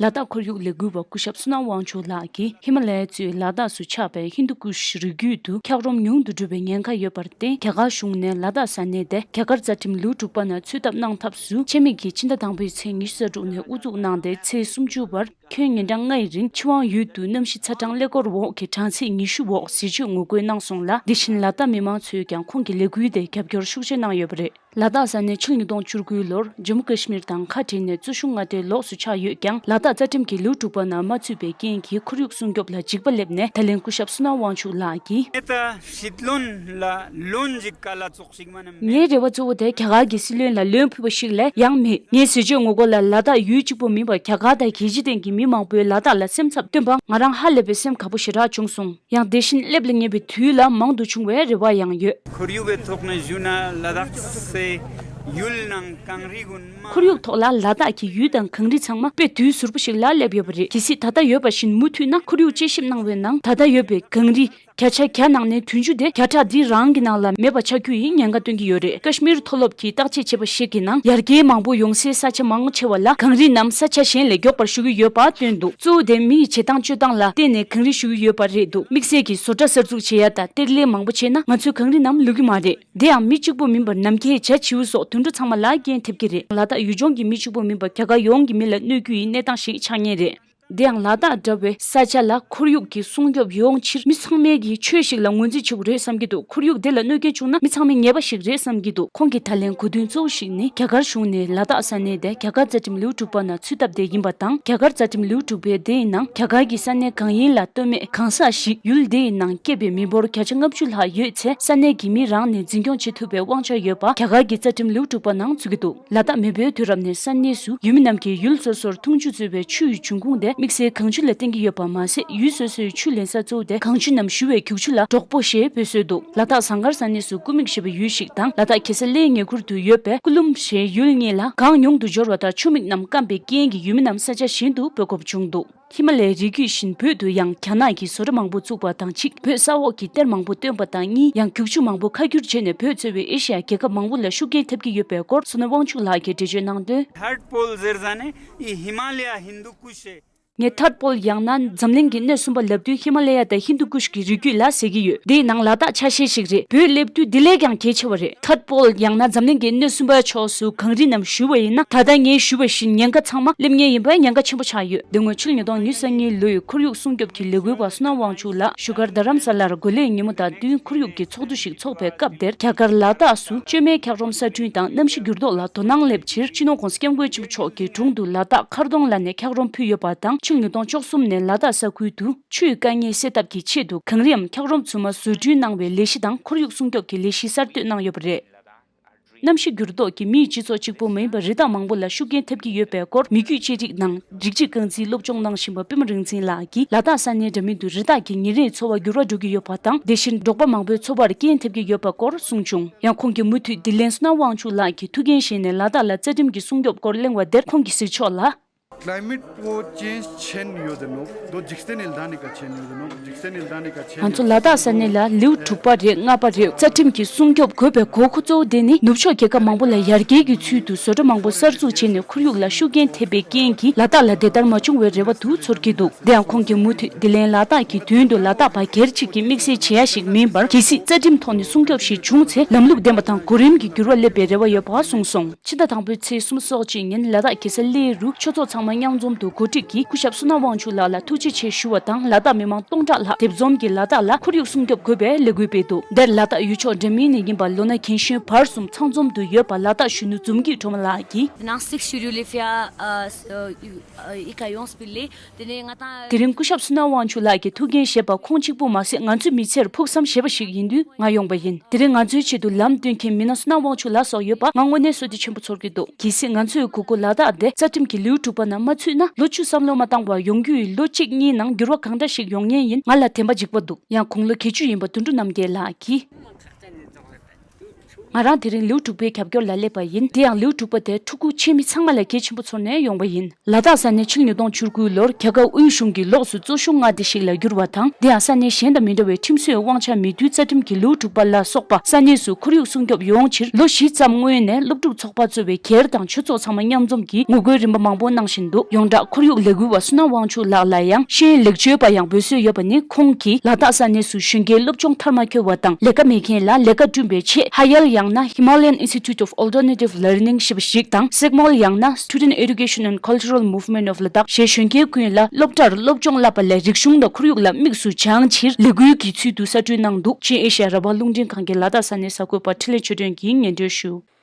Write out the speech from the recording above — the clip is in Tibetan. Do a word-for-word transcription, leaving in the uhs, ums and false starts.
ལ་དྭགས་ཁོར་ཡུག་ལས་འགུལ་བ་སྐུ་ཞབས་བསོད་ནམས་དབང་ཕྱུག་ལགས་ཀྱིས། ཧི་མ་ལ་ཡ་གཙོས་ལ་དྭགས་སུ་ཆགས་པའི་ཧིན་དུ་ཀུཤ་རི་རྒྱུད་དུ་འཁྱགས་རོམ་ཉུང་དུ་འགྲོ་བའི་ཉེན་ཁ་ཡོད་པར་བརྟེན། རྒྱ་གར་གཞུང་ནས་ལ་དྭགས་ས་གནས་དེ་རྒྱ་གར་རྩ་ཁྲིམས་ལེའུ་དྲུག་པ་ནང་ཚུད་ཐབས་གནང་ཐབས་སུ། ཆེད་དམིགས་ཀྱིས་ཕྱི་ཟླ་དང་པོའི་ཚེས་ཉི་ཤུ་རྩ་དྲུག་ནས་དབུ་འཛུགས་གནང་སྟེ། ཚེས་སུམ་ཅུ་བར་ཁྱོན་ཉིན་གྲངས་ལྔའི་རིང་ཕྱི་དབང་ཡུལ་དུ་གནམ་གཤིས་ཚ་གྲང་ཀླད་ཀོར་འོག་གི་གྲངས་ཚད་ཉི་ཤུ་འོག་ཟས་སྤྱོད་ངོ་རྒོལ་གནང་སོང་ལ། དེ་བཞིན་ལ་དྭགས་མི་མང་ཚོས་ཀྱང་ཁོང་གི་ལས་འགུལ་དེར་རྒྱབ་སྐྱོར་ཤུགས་ཆེ་གནང་ཡོད་པ་རེད། ལ་དྭགས་ས་གནས་ཕྱི་ལོ་ཉིས་སྟོང་བཅུ་དགུ་ལོར་ཇམ་མུ་ཀ་ཤི་མིར་དང་ཁ་བྲལ་ནས་རྩོད་གཞུང་མངའ་ཁྲོལ་ལོགས་སུ་ཆགས་ཡོད་ཀྱང་། ལ་དྭགས་རྩ་ཁྲིམས་ཀྱི་ལེའུ་དྲུག་པ་ནང་མ་ཚུད་པའི་རྐྱེན་གྱིས་ཁོར་ཡུག་སྲུང་སྐྱོབ་ལ་འཇིགས་པ་སླེབས་ནས། ད་ལན་སྐུ་ཞབས་བསོད་ནམས་དབང་ཕྱུག་ལགས་ཀྱིས། ངས་ད་ཤིད་ལོན་ལ་ལོན་ཅིག་ག་ལ་ཙོགས་ཤིག་མ་ནམ་མེད། ངའི་རེ་བ་གཙོ་བོ་དེ་རྒྱ་གར་གྱི་སྲིད་བློན་ལ་ལོན་ཕུལ་བ་ཞིག་ལས་ཡང་མེད། ངའི་ཟས་སྤྱོད་ངོ་རྒོལ་ལ་ལ་དྭགས་ཡུལ་གཅིག་པུ་མིན་པར་རྒྱ་གར་དང་རྒྱལ་སྤྱི་སྟེང་གི་མི་མང་པོས་ལ་དྭགས་ལ་སེམས་འཚབ་བཏོན་པ་ང་རང་ཧ་ལས་པའི་སེམས་དགའ་པོ་ཞེ་དྲག་བྱུང་སོང་། ཡང་དེ་བཞིན་སླེབས་ལ་ཉེ་བའི་དུས་ལ་མང་དུ་བྱུང་བའི་རེ་བ་ཡང་ཡོད། ཁོར་ཡུག་གི་ཐོག་ནས་ཞུས་ན་ལ་དྭགས་སའི་ཡུལ་དང་གངས་རི་ཀུན་མ། ཁོར་ཡུག་ཐོག་ལ་ལ་དྭགས་ཀྱི་ཡུལ་དང་གངས་རི་ཚང་མ་དཔེ་དུས་ཟུར་པོ་ཞིག་ལ་སླེབས་ཡོད་པ་རེད། གལ་སྲིད་ད་ལྟ་ཡོད་པ་བཞིན་མུ་མཐུད་ན། ཁོར་ཡུག་དཔྱད་ཞིབ་གནང་བའི་ནང་ད་ལྟ་ཡོད་པའི་གངས་རི་བརྒྱ་ཆ་བརྒྱ་ནང་ནས་བདུན་ཅུ་དེ་བརྒྱ་ཕྲག་འདི་རང་གི་ནང་ལ་མེད་པ་ཆགས་རྒྱུ་ཡི་ཉེན་ཁ་སྟོན་གྱི་ཡོད་རེད། ཀ་ཤི་མིར་མཐོ་སློབ་ཀྱིས་བརྟག་དཔྱད་བྱས་པ་ཞིག་གི་ནང་ཡར་རྒྱས་མང་པོ་ཡོང་སའི་ས་ཆ་མང་ཆེ་བ་ལ་གངས་རི་རྣམས་ས་ཆ་གཞན་ལས་མགྱོགས་པར་ཞུ་གི་ཡོད་པ་བཏོན་འདུག་གཙོ་བོ་དེ་མི་ཡི་བྱེད་སྟངས་སྤྱོད་སྟངས་ལ་བརྟེན་ནས་གངས་རི་ཞུ་གི་ཡོད་པ་རེད་འདུག་དམིགས་བསལ་གྱིས་བཟོ་གྲྭ་གསར་འཛུགས་བྱེད་ཡ་དང་གཏེར་ལེན་མང་པོ་བྱས་ན་ང་ཚོའི་གངས་རི་རྣམས་ལུད་ཀྱི་མ་རེད། དེ་ཡང་མི་གཅིག་པུ་མིན་པར་ནམ་མཁའི་བྱ་བྱིའུ་སོགས་དུད་འགྲོ་ཚང་མ་ལ་རྐྱེན་ཐེབས་ཀྱི་རེད། ལ་དྭགས་ཡུལ་ལྗོངས་ཀྱི་མི་གཅིག་པུ་མིན་པར་རྒྱ་གར་ཡོངས་ཀྱི་མི་ལ་གནོད་རྒྱུ་ཡི་གནས་སྟངས་ཤིག་ཆགས་ངེས་རེད། དེ་ཡང་ལ་དྭགས་འདྲ་བའི་ས་ཆ་ལ་ཁོར་ཡུག་གི་སྲུང་སྐྱོབ་ཡོང་ཕྱིར་མི་ཚང་མས་ཀྱིས་ཆོས་ཤིག་ལ་ངོས་འཛིན་བྱེད་དགོས་རེད་བསམ་གྱི་འདུག་ཁོར་ཡུག་དེ་ལ་གནོད་སྐྱོན་བྱུང་ན་མི་ཚང་མས་ཉེས་པ་ཞིག་རེད་བསམ་གྱི་འདུག་ཁོང་གིས་ད་ལན་གོ་དོན་གཙོ་བོ་ཞིག་ནི་རྒྱ་གར་གཞུང་ནས་ལ་དྭགས་ས་གནས་དེ་རྒྱ་གར་རྩ་ཁྲིམས་ལེའུ་དྲུག་པ་ནང་ཚུད་ཐབས་དེ་ཡིན་པ་དང་། རྒྱ་གར་རྩ་ཁྲིམས་ལེའུ་དྲུག་པའི་དེའི་ནང་རྒྱ་གར་གྱི་ས་གནས་གང་ཡིན་ལ་ལྟོས་མེད་གང་ཟག་ཞིག་ཡུལ་དེའི་ནང་སྐྱེས་པའི་མི་འབོར་བརྒྱ་ཆ་ལྔ་བཅུ་ལྷག་ཡོད་ཚེ། ས་གནས་ཀྱི་མི་རང་ནས་འཛིན་སྐྱོང་བྱེད་ཐུབ་པའི་དབང་ཆ་ཡོད་པ་རྒྱ་གར་གྱི་རྩ་ཁྲིམས་ལེའུ་དྲུག་པ་ནང་ཚུད་ཀྱི་འདུག་ལ་དྭགས་མེས་པོའི་དུས་རབས་ནས་ས་གནས་སུ་ཡུལ་མི་རྣམས་ཀྱིས་ཡུལ་སོ་སོར་འཐུང་ཆུ་འཚོལ་བའི་ཆུ་ཡི་འབྱུང་ཁུངས་དེ་དམིགས་བསལ་གངས་ཆུ་ལ་བརྟེན་གྱི་ཡོད་པ་མ་ཟད། ཡུལ་སོ་སོའི་ཆུ་ལེན་ས་གཙོ་བོ་དེ་གངས་ཆུ་རྣམས་བཞུ་བའི་རྒྱུག་ཆུ་ལ་འབྲོག་པོ་ཞེས་འབོད་སྲོལ་འདུག་ལ་དྭགས་ཟངས་དཀར་ས་གནས་སུ་ཀུ་མིག་ཞེས་པའི་ཡུལ་ཞིག་དང་། ལ་དྭགས་གེ་སར་གླེའི་ཉེ་འཁོར་དུ་ཡོད་པའི་ཀུ་ལུམ་ཞེས་ཡུལ་གཉིས་ལ་གངས་ཉུང་དུ་འབྱོར་བ་དང་ཆུ་མིག་རྣམས་སྐམ་པའི་རྐྱེན་གྱིས་ཡུལ་མི་རྣམས་ས་ཆ་གཞན་དུ་སྤོ་དགོས་བྱུང་འདུག་ཧི་མ་ལ་ཡའི་རི་རྒྱུད་བཞིན་བོད་དུ་ཡང་རྒྱ་ནག་གིས་བཟོ་གྲྭ་མང་པོ་བཙུགས་པ་དང་གཅིག་བོད་ས་འོག་གི་གཏེར་མང་པོ་བཏོན་པ་དང་གཉིས། ཡང་རྒྱུག་ཆུ་མང་པོ་ཁ་བསྒྱུར་བྱས་ནས་བོད་གཙོས་པའི་ཨེ་ཤ་ཡ་རྒྱལ་ཁབ་མང་པོ་ལ་ཤུགས་རྐྱེན་ཐེབས་ཀྱི་ཡོད་པའི་སྐོར་བསོད་ནམས་དབང་ཕྱུག་ལགས་ཀྱིས་འགྲེལ་བརྗོད་གནང་དོན། Third pole ཟེར་ས་ནི་ཨི་ཧི་མ་ལ་ཡ་ཧིན་དུ་ཀུ་ཤ། ངས་ཐར་པོལ་ཡང་ན་འཛམ་གླིང་གི་སྣེ་གསུམ་པ་ལབ་དུས་ཧི་མ་ལ་ཡ་དང་ཧིན་དུ་ཀུཤ་གི་རི་རྒྱུད་ལ་ཟེར་གྱི་ཡོད། དེའི་ནང་ལ་དྭགས་ཆ་ཤས་ཤིག་རེད། བོད་སླེབས་དུས་འདི་ལས་ཀྱང་གལ་ཆེ་བ་རེད། ཐར་པོལ་ཡང་ན་འཛམ་གླིང་གི་སྣེ་གསུམ་པའི་ཕྱོགས་སུ་གངས་རི་རྣམས་བཞུ་བ་ཡིན་ན། ད་ལྟ་ངས་ཞུས་པ་བཞིན་ཉེན་ཁ་ཚང་མ་སླེབས་ངེས་ཡིན་པའི་ཉེན་ཁ་ཆེན་པོ་ཆགས་ཡོད། དེ་སྔོན་ཕྱི་ལོ་ཉིས་སྟོང་ཉི་ཤུ་རྩ་གཉིས་ལོའི་ཁོར་ཡུག་སྲུང་སྐྱོབ་ཀྱི་ལས་འགུལ་བ་བསོད་ནམས་དབང་ཕྱུག་ལགས་བཞུགས་སྒར་རྡ་རམ་ས་ལར་འགོ་ལས་ཉིན་མོ་དང་བསྟུན་ཁོར་ཡུག་གི་ཚོགས་འདུ་ཞིག་འཚོགས་པའི་སྐབས་དེར། རྒྱ་གར་ལ་དྭགས་སུ་བཅོས་མའི་འཁྱགས་རོམ་གསར་སྐྲུན་དང་གནམ་གཤིས་འགྱུར་ལྡོག་ལ་དོ་སྣང་སླེབས་ཕྱིར། སྤྱི་ནོར་༧གོང་ས་༧སྐྱབས་མགོན་ཆེན་པོ་མཆོག་གི་དྲུང་དུ་ལ་དྭགས་མཁར་གདོང་ལ་ནས་འཁྱགས་རོམ་ཕུལ་ཡོད་པ་དང་། ཕྱི་ལོ་ཉིས་སྟོང་བཅུ་གསུམ་ནས་ལ་དྭགས་ས་ཁུལ་དུ་ཆུའི་དཀའ་ངལ་སེལ་ཐབས་ཀྱི་ཆེད་དུ་གངས་རིའམ་འཁྱགས་རོམ་ཚུབ་མ་བཟོ་སྐྲུན་གནང་བའི་ལས་གཞི་དང་ཁོར་ཡུག་སྲུང་སྐྱོབ་ཀྱི་ལས་གཞི་གསར་གཏོད་གནང་ཡོད་པ་རེད། གནམ་གཤིས་འགྱུར་ལྡོག་གིས་མིའི་སྤྱི་ཚོགས་གཅིག་པུ་མིན་པར་རི་དྭགས་མང་པོ་ལ་ཤུགས་རྐྱེན་ཐེབས་ཀྱི་ཡོད་པའི་སྐོར། མི་རྒྱུད་བཅོས་སྒྲིག་ནང་རིགས་གཅིག་རྐང་འཛིན་སློབ་སྦྱོང་གནང་བཞིན་པ་པད་མ་རིག་འཛིན་ལགས་ཀྱིས། ལ་དྭགས་ས་གནས་འདྲ་མིན་དུ་རི་དྭགས་ཀྱི་ཉིན་རེའི་འཚོ་བ་འགྱུར་བ་འགྲོ་གི་ཡོད་པ་དང་། དེ་བཞིན་འབྲོག་པ་མང་པོའི་འཚོ་བར་རྐྱེན་ཐེབས་ཀྱི་ཡོད་པའི་སྐོར་གསུངས་བྱུང་། ཡང་ཁོང་གིས་མུ་མཐུད་འདི་ལན་བསོད་ནམས་དབང་ཕྱུག་ལགས་ཀྱིས་ཐུགས་འགན་བཞེས་ནས་ལ་དྭགས་ལ་རྩ་ཁྲིམས་ཀྱི་སྲུང་སྐྱོབ་སྐོར་གླེང་བ་དེར། ཁོང་གིས་གཟིགས་ཕྱོགས་ལ། Climate change ཆེན་ཡོད་དེ་ནོ། དོ་འཇིག་རྟེན་ནི་ལྡན་ནི་ཀ་ཆེན་ཡོད་དེ་ནོ། འཇིག་རྟེན་ནི་ལྡན་ནི་ཀ་ཆེན། ང་ཚོ་ལ་དྭགས་ས་གནས་ལ་ལེའུ་དྲུག་པ་རེད། ལྔ་པ་རེད། རྩ་ཁྲིམས་ཀྱི་སྲུང་སྐྱོབ་དགོས་པའི་དགོས་མཁོ་གཙོ་བོ་དེ་ནི། ནུབ་ཕྱོགས་རྒྱལ་ཁབ་མང་པོ་ལ་ཡར་རྒྱས་ཀྱི་ཚུལ་དུ་བཟོ་གྲྭ་མང་པོ་གསར་འཛུགས་བྱས་ནས་ཁོར་ཡུག་ལ་ཤུགས་རྐྱེན་ཐེབས་པའི་རྐྱེན་གྱིས། ལ་དྭགས་ལ་དེ་ལྟར་མ་བྱུང་བའི་རེ་བ་དུ་ཚོར་གྱི་འདུག་དེ་ཡང་ཁོང་གིས་མུ་མཐུད་འདི་ལན་ལ་དྭགས་ཀྱི་དོན་དུ་ལ་དྭགས་པ་སྒེར་གཅིག་གིས་དམིགས་བསལ་བྱེད་ཡ་ཞིག་མིན་པར། གལ་སྲིད་རྩ་ཁྲིམས་ཐོག་ནས་སྲུང་སྐྱོབ་ཞིག་བྱུང་ཚེ། ལམ་ལུགས་ལྡན་པ་དང་གོ་རིམ་གྱིས་འགྱུར་བ་སླེབས་པའི་རེ་བ་ཡོད་པ་གསུངས་སོང་། ཕྱི་ཟླ་དང་པོའི་ཚེས་སོ་གཅིག་ཉིན་ལ་དྭགས་གེ་སར་གླེ་རུ་ཆོས་ཚོགས་ཚང་མ་མཉམ་འཛོམས་དུ་གོ་སྒྲིག་གིས་སྐུ་ཞབས་བསོད་ནམས་དབང་ཕྱུག་ལགས་ལ་ཐུགས་རྗེ་ཆེ་ཞུ་བ་དང་། ལ་དྭགས་མི་མང་སྟོང་ཕྲག་ལྷག་སྡེབ་འཛོམས་ཀྱིས་ལ་དྭགས་ལ་ཁོར་ཡུག་སྲུང་སྐྱོབ་དགོས་པའི་ལས་འགུལ་སྤེལ་འདུག་འདིར་ལ་དྭགས་ཡུལ་ཕྱོགས་འདྲ་མིན་ནས་ཡིན་པ་ལོ་ན་རྒན་གཞོན་བར་གསུམ་ཚང་འཛོམས་དུ་ཡོད་པ་ལ་དྭགས་གཞོན་ནུ་འཛོམས་སྐྱིད་སྒྲོལ་མ་ལགས་ཀྱིས། ནང་སིག་ཤུ་རུ་ལི་ཕི་ཨ་ཨི་ཀ་ཡོངས་སྤིལ་ལེ། དེ་ནས་ང་དང་། དེ་རིང་སྐུ་ཞབས་བསོད་ནམས་དབང་ཕྱུག་ལགས་ཀྱིས་ཐུགས་འགན་བཞེས་པ་ཁོང་གཅིག་པུ་མ་ཟད། ང་ཚོའི་མི་ཚེར་ཕུགས་བསམ་བཞེས་པ་ཞིག་ཡིན་དུས་ང་ཡོང་པ་ཡིན། དེ་རིང་ང་ཚོའི་ཆེད་དུ་ལམ་སྟོན་མཁན་མི་སྣ་བསོད་ནམས་དབང་ཕྱུག་ལགས་སོགས་ཡོད་པ་ང་དངོས་གནས་བསོད་བདེ་ཆེན་པོ་ཚོར་གྱི་འདུག་གལ་སྲིད་ང་ཚོའི་གོ་སྐབས་ལ་དྭགས་དེ་རྩ་ཁྲིམས་ཀྱི་ལེའུ་དྲུག་པ་ནང་མ་ཚུད་ན། ལོ་བཅུ་བསམ་བློ་མ་བཏང་བར་ཡོང་རྒྱུ་ཡི་ལོ་གཅིག་གཉིས་ནང་འགྱུར་བ་གང་འདྲ་ཞིག་ཡོང་ཉེན་ཡིན། ང་ལ་དྲན་པ་འཇིགས་པ་འདུག་ཡང་དགུང་ལོ་བརྒྱད་ཅུ་ཡིན་པ་དོན་གྲུབ་རྣམ་རྒྱལ་ལགས་ཀྱིས། ང་རང་དེ་རིང་ལེའུ་དྲུག་པའི་རྒྱབ་སྐྱོར་ལ་སླེབས་པ་ཡིན། དེ་ཡང་ལེའུ་དྲུག་པ་དེ་ཕྲུ་གུ་ཆེད་མི་ཚང་མ་ལ་གལ་ཆེན་པོ་ཚོར་ནས་ཡོང་བ་ཡིན། ལ་དྭགས་ས་གནས་ཕྱི་ལོ་ཉིས་སྟོང་བཅུ་དགུ་ལོར་རྒྱ་གར་དབུས་གཞུང་གི་ལོགས་སུ་གཙོ་ཤུགས་མངའ་སྡེ་ཞིག་ལ་བསྒྱུར་བ་དང་། དེ་ཡང་ས་གནས་གཞན་དང་མི་འདྲ་བའི་ཁྲིམས་བཟོའི་དབང་ཆ་མེད་དུས་རྩ་ཁྲིམས་ཀྱི་ལེའུ་དྲུག་པ་ལ་སོགས་པ་ས་གནས་སུ་ཁོར་ཡུག་སྲུང་སྐྱོབ་ཡོང་ཕྱིར་ལོ་བཞི་ཙམ་སྔོན་ནས་སློབ་ཕྲུག་ཚོགས་པ་གཙོས་པའི་སྒེར་དང་ཆོས་ཚོགས་ཚང་མ་མཉམ་འཛོམས་ཀྱིས་ངོ་རྒོལ་རིམ་པ་མང་པོ་གནང་བཞིན་འདུག་ཡོངས་གྲགས་ཁོར་ཡུག་ལས་འགུལ་བ་བསོད་ནམས་དབང་ཕྱུག་ལགས་ལ་ཡང་ཤེས་ཡོན་ལེགས་བཅོས་པ་ཡང་འབོད་སྲོལ་ཡོད་པ་ནི། ཁོང་གིས་ལ་དྭགས་ས་གནས་སུ་གཞོན་སྐྱེས་སློབ་སྦྱོང་མཐར་མ་འཁྱོལ་བ་དང་ལས་ཀ་མེད་མཁན་ལ་ལས་ཀ་བསྐྲུན་པའི་ཆེད་ཧ་ཡལ་ཡང་ན་Himalayan Institute of Alternative Learning ཞེས་པ་ཞིག་དང་སེག་མོལ་ཡང་ན་Student Education and Cultural Movement of Ladakh ཞེས་གཞོན་སྐྱེས་ཀུན་ལ་སློབ་གྲྭར་སློབ་སྦྱོང་བསླབ་པ་ལས་རིག་གཞུང་དང་ཁོར་ཡུག་ལ་དམིགས་སུ་བྱང་ཕྱིར་ལས་འགུལ་གྱི་ཚུལ་དུ་གསར་སྐྲུན་གནང་འདུག་ཅིན་ཨེ་ཤ་ཡ་རང་དབང་རླུང་འཕྲིན་ཁང་གི་ལ་དྭགས་ས་གནས་གསར་འགོད་པ་འཕྲིན་ལས་ཆོས་སྒྲོན་གྱིས་སྙན་སྒྲོན་ཞུ།